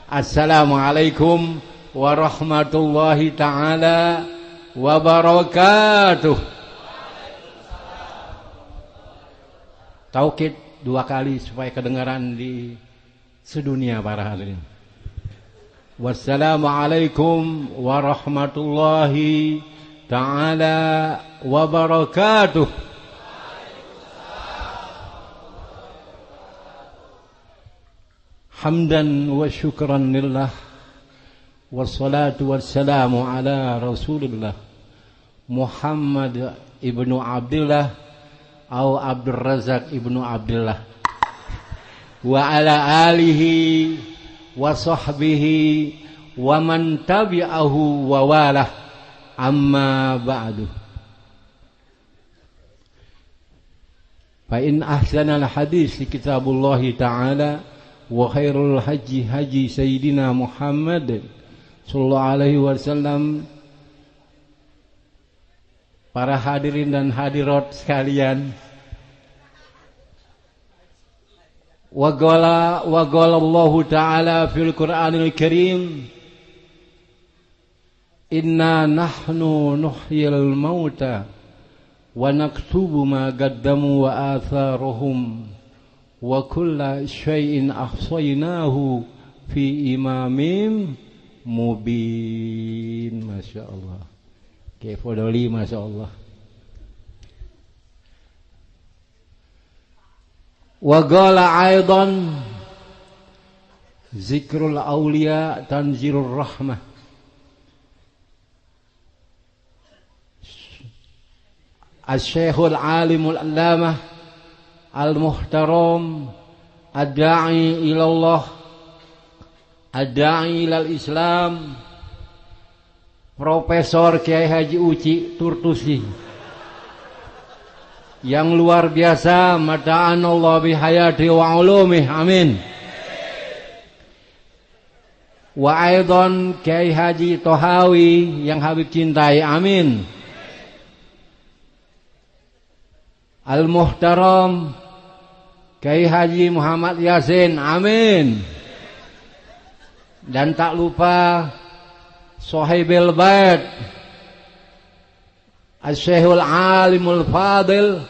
Assalamualaikum warahmatullahi taala wabarakatuh. Taukid dua kali supaya kedengaran di sedunia para hadirin. Wassalamualaikum warahmatullahi taala wabarakatuh. Hamdan wa syukran lillah, wassalatu wassalamu ala rasulillah Muhammad ibnu Abdillah atau Abdul Razak ibnu Abdillah wa ala alihi wa sahbihi wa man tabi'ahu wa walah, amma ba'du. Fa in ahsanal hadis kitabullahi ta'ala wa khairul haji haji sayyidina Muhammad sallallahu alaihi wasallam. Para hadirin dan hadirat sekalian, wa qala Allahu ta'ala fil Qur'anil Karim, inna nahnu nuhyil mauta wa naktubu ma qaddamu wa atharuhum wa kulla syai'in ahsaynahu fi imamin mubin. Masya Allah. Kefodoli, Masya Allah. Wa qala aidan zikrul awliya tanzilur rahmah. Asy-Syekhul Alimul Allamah Al-Muhtaram Ad-Da'i ilallah Ad-Da'i ilal Islam, Profesor Kiai Haji Uci Turtusi yang luar biasa, mata'anallahu bihayati wa ulumih, amin. Wa aidon Kiai Haji Tohawi yang Habib cintai, amin. Al-Muhtaram Kiai Haji Muhammad Yasin, amin. Dan tak lupa Sohibul Bait Asy-Syekhul Alimul Fadil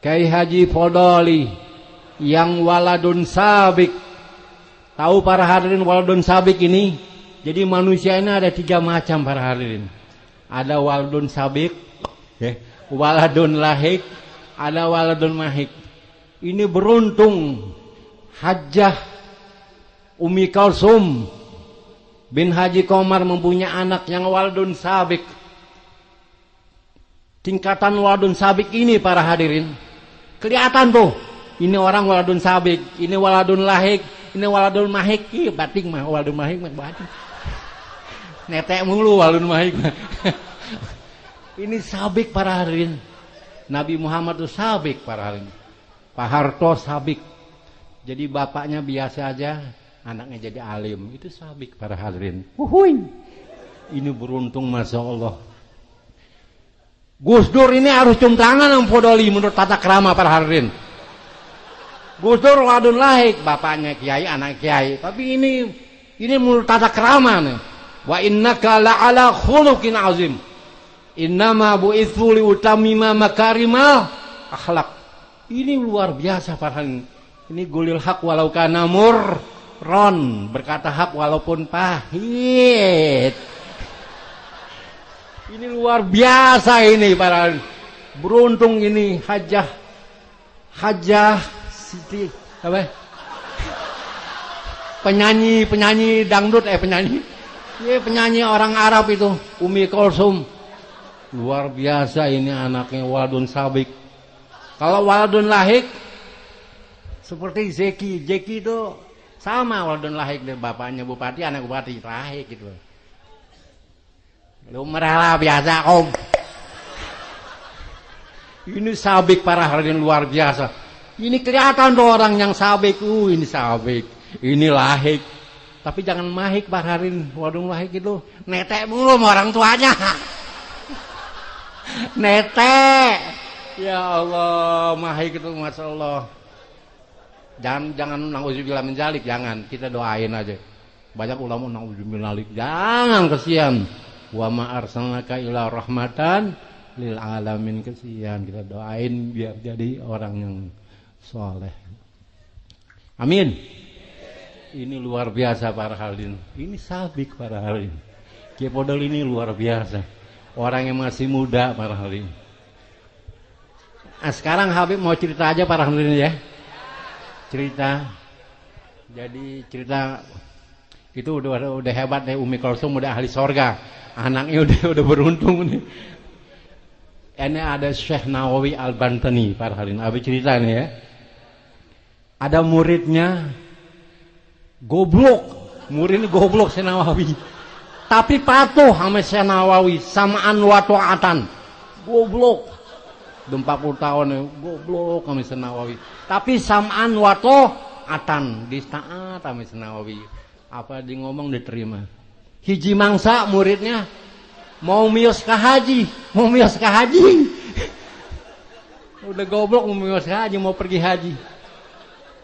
Kiai Haji Fodoli yang waladun sabik. Tahu para hadirin waladun sabik ini? Jadi manusia ini ada tiga macam para hadirin. Ada waladun sabik, waladun lahik, ada waladun mahik. Ini beruntung Hajjah Umi Kalsum bin Haji Komar mempunyai anak yang waladun sabik. Tingkatan waladun sabik ini para hadirin kelihatan tuh. Ini orang waladun sabik, ini waladun lahik, ini waladun mahik. Ih, bating mah waladun mahik mah bating. Netek mulu waladun mahik mah. Ini sabik para hadirin. Nabi Muhammad itu sabik para hadirin. Pak Harto sabik. Jadi bapaknya biasa aja, anaknya jadi alim. Itu sabik para hadirin. Wuhui. Ini beruntung Masya Allah. Gus Dur ini harus cium tangan sama Fodoli menurut tata krama para hadirin. Gus Dur wadun lahik, bapaknya kiai, anak kiai. Tapi ini menurut tata krama nih. Wa innaka la'ala khuluqin azim. Innama bu'itsu liutamima makarimal akhlak. Ini luar biasa para hadirin. Ini gulil hak walau kana murron, berkata hak walaupun pahit. Ini luar biasa ini para beruntung ini Hajjah Siti apa? Penyanyi dangdut penyanyi. Ini penyanyi orang Arab itu Umi Kulsum. Luar biasa ini anaknya waladun sabik. Kalau waladun lahik seperti Zeki, Zeki itu sama waladun lahik deh, bapaknya bupati, anak bupati lahik gitu. Lu merah biasa om. Ini sabik para hadirin luar biasa. Ini kelihatan tuh orang yang sabik. Ini sabik, ini lahik. Tapi jangan mahik para hadirin, waduh lahik itu netek mulu sama orang tuanya. Netek. Ya Allah, mahik itu Masya Allah. Jangan nauzubillah min dzalik, jangan. Kita doain aja. Banyak ulama naudzubillah, jangan kesian. Wa ma arsalnaka illa rahmatan lil alamin, kesian, kita doain biar jadi orang yang soleh. Amin. Ini luar biasa para hadirin. Ini sabik para hadirin. Kiai Podol ini luar biasa. Orang yang masih muda para hadirin. Nah, sekarang Habib mau cerita aja para hadirin ya. Cerita. Jadi cerita itu udah hebat deh, Umi Kalsum udah ahli sorga. Anaknya udah beruntung nih. Ini ada Syekh Nawawi Al-Bantani para hadirin. Habib cerita nih ya. Ada muridnya goblok, muridnya goblok Syekh Nawawi. Tapi patuh sama Syekh Nawawi, samaan wa ta'atan. Goblok. 40 tahun goblok sama Syekh Nawawi. Tapi samaan wa ta'atan, ditaat sama Syekh Nawawi. Apa di ngomong diterima. Hiji mangsa muridnya mau mios ke haji, mau mios ke haji. Udah goblok mau mios ke haji, mau pergi haji.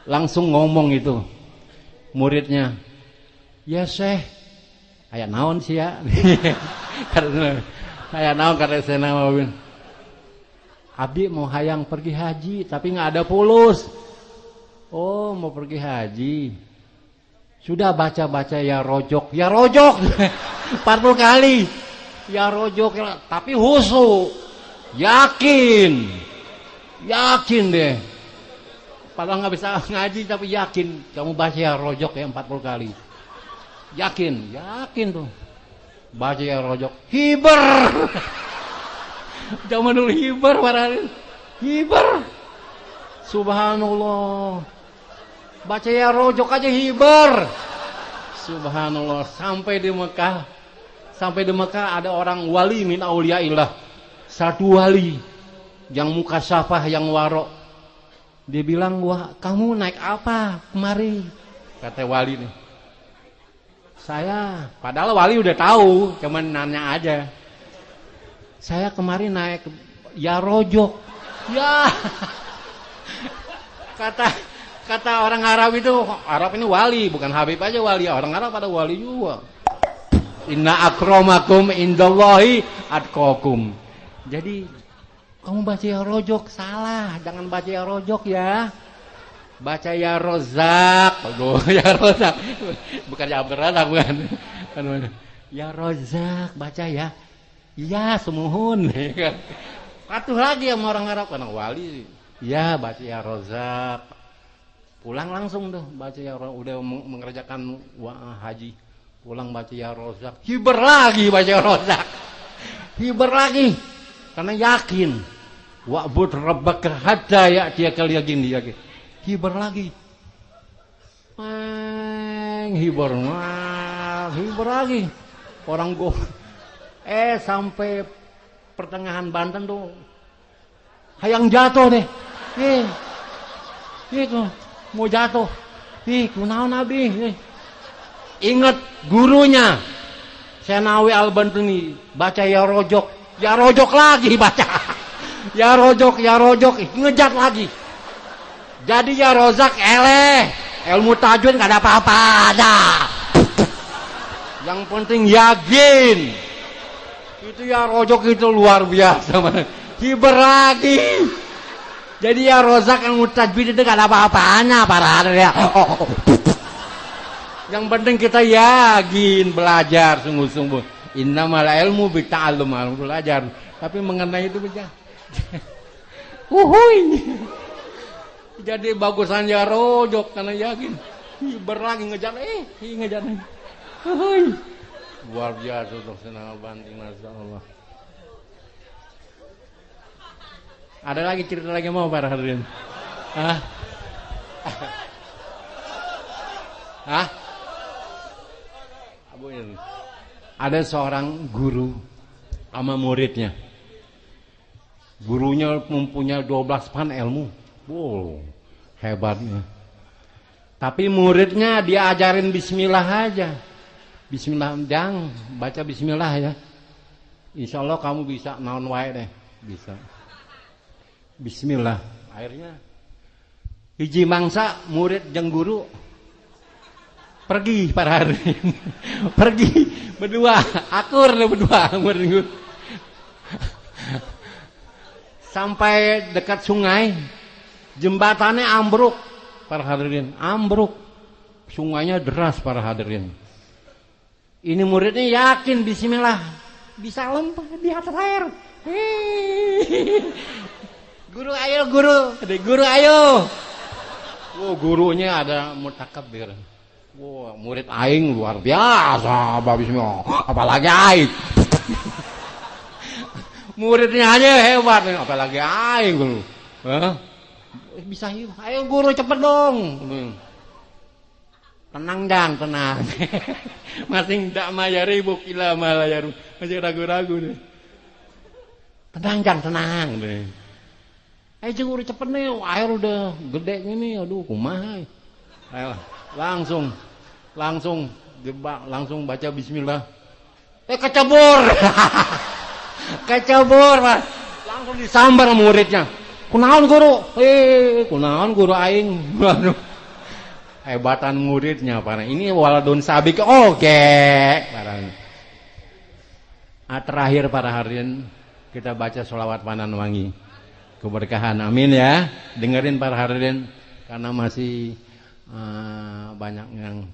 Langsung ngomong itu muridnya, ya Syekh, aya naon sih ya? Karena aya naon kata Syekh Nawawi. Abdi mau hayang pergi haji tapi nggak ada fulus. Oh, mau pergi haji. Sudah baca-baca ya rojok, ya rojok. 40 kali. Ya rojok, ya, tapi husu. Yakin. Yakin deh. Padahal nggak bisa ngaji tapi yakin. Kamu baca ya rojok ya 40 kali. Yakin, yakin tuh. Baca ya rojok. Hiber. Zaman dulu hiber para hiber. Subhanallah. Baca ya rojok aja hiber. Subhanallah. Sampai di Mekah. Sampai di Mekah ada orang wali min auliaillah. Satu wali yang muka syafah, yang warok. Dia bilang, wah kamu naik apa kemari? Kata wali nih. Saya, padahal wali udah tahu, cuman nanya aja. Saya kemarin naik ya rojok. Ya. Kata orang Arab itu, Arab ini wali, bukan Habib aja wali, orang Arab ada wali juga. Inna akramakum indallahi atqakum. Jadi kamu baca ya rojok salah, jangan baca ya rojok ya. Baca ya rozak. Aduh, ya rozak. Bukan ya Abdurrazak, bukan. Ya rozak, baca ya. Iya, sumuhun. Patuh lagi sama orang Arab, karena wali. Ya, baca ya rozak. Pulang langsung tuh baca ya, udah mengerjakan haji. Pulang baca ya rozak. Hiber lagi baca ya rozak. Hiber lagi. Karena yakin. Wa'bud rabbaka hatta ya'tiyakal yaqin, yakin. Hiber lagi. Meng, hiber. Wah, hiber lagi. Orang go sampai pertengahan Banten tuh hayang jatuh deh. Itu mau jatuh. Ih, kunaon Nabi. Ingat gurunya. Syekh Nawawi Al-Bantani baca ya rojok. Ya rojok lagi baca. Ya rojok, ya rojok, ngejat lagi. Jadi ya rozak eleh, ilmu tajwid nggak ada apa-apa ada. Yang penting yakin. Itu ya rojok itu luar biasa. Hiber lagi. Jadi ya rozak ilmu tajwid itu nggak ada apa-apanya para ya. Oh. Yang penting kita yakin belajar sungguh-sungguh. Innamal ilmu bitta'allum, belajar. Tapi mengenai itu bisa. Uhuy. Jadi bagusan ya rojok karena yakin. Hiber lagi ngejar, ngejar. Uhuy. Luar biasa tuh senang banting, masyaallah. Ada lagi cerita lagi mau para hadirin? Hah? Hah? Abu ini. Ada seorang guru sama muridnya. Gurunya mempunyai 12 pan ilmu. Wow, hebatnya. Tapi muridnya diajarin bismillah aja. Bismillah, jang, baca bismillah ya. Insya Allah kamu bisa naon wae deh, bisa. Bismillah. Akhirnya hiji mangsa murid jeung guru Pergi para hadirin. Pergi berdua, akur berdua. Sampai dekat sungai, jembatannya ambruk para hadirin, ambruk. Sungainya deras para hadirin. Ini muridnya yakin bismillah bisa lompat di atas air. Guru ayo guru, guru ayo. Wow, gurunya ada mutakabbir. Wow, murid aing luar biasa, bismillah. Apalagi aing. Muridnya aja hebat, apalagi aing guru. Hah? Bisa ayo guru cepet dong. Tenang dang, tenang. Masih ndak mayari bukila malayaru. Masih ragu-ragu deh. Tenang dang, tenang deh. Ayo guru cepet nih, air udah gede gini, aduh kumaha. Ayo, langsung jebak, langsung baca bismillah. Kecebur. Kecebur, Mas. Langsung disambar muridnya. Kunaon guru? Kunaon guru aing. Waduh. Hebatan muridnya para ini waladun sabik. Oke, para. Terakhir para hadirin kita baca sholawat Pandan Wangi. Keberkahan, amin ya. Dengerin para hadirin karena masih banyak yang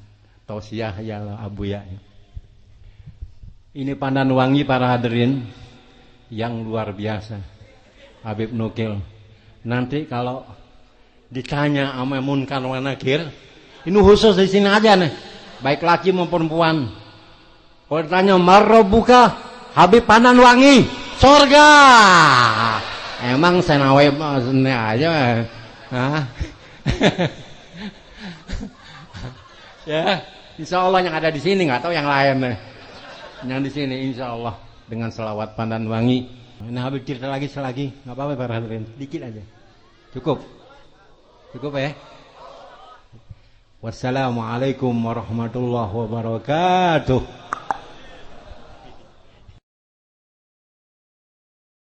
tausiah ya Abu ya. Ini Pandan Wangi para hadirin yang luar biasa. Habib nukil. Nanti kalau ditanya sama munkar wa nakir, ini khusus di sini aja nih, baik laki maupun perempuan. Kalau ditanya marrobuka, Habib Pandan Wangi, sorga. Emang senawe aja. Hah? Ya, insya Allah yang ada di sini nggak tahu yang lain nih. Yang di sini insya Allah dengan selawat Pandan Wangi. Ini Habib cerita lagi selagi, nggak apa-apa para hadirin, dikit aja. Cukup, cukup ya. Wassalamualaikum warahmatullahi wabarakatuh.